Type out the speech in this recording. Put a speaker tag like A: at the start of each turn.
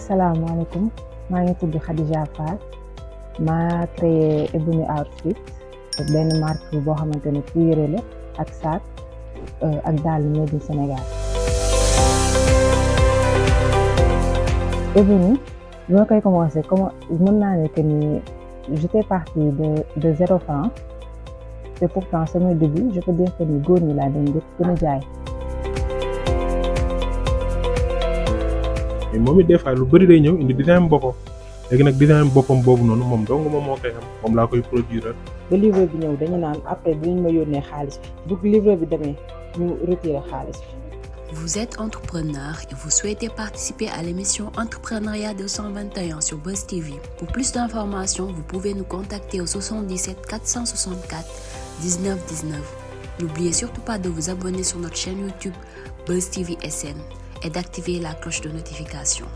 A: asalaamaaleykum maa ngi tudd Khadija Fall maa créé Ebony Outfit benn marque boo xamante ne yére la ak sac ak dàll made in Sénégal. Ebony bi ma koy commencé mën naa ne que ni j'étais partie de 0 francs et pourtant sama début je peux dire que ni góor ñi laa doon gën a jaay.
B: mais moom it des fois lu bëri day ñëw indi design boppam léegi nag design boppam boobu noonu moom dong moom moo koy xam moom laa koy produire.
A: ba livre bi ñëw dañu naan après dinañ ma yónnee xaalis bi bu livre bi demee ñu retirer xaalis bi.
C: Vous êtes entrepreneur et vous souhaitez participer à l'émission Entrepreneuriat 221 sur Buzz TV. Pour plus d'informations, vous pouvez nous contacter au 77 464 19 19. N'oubliez surtout pas de vous abonner sur notre chaîne YouTube Buzz TV SN et d'activer la cloche de notification.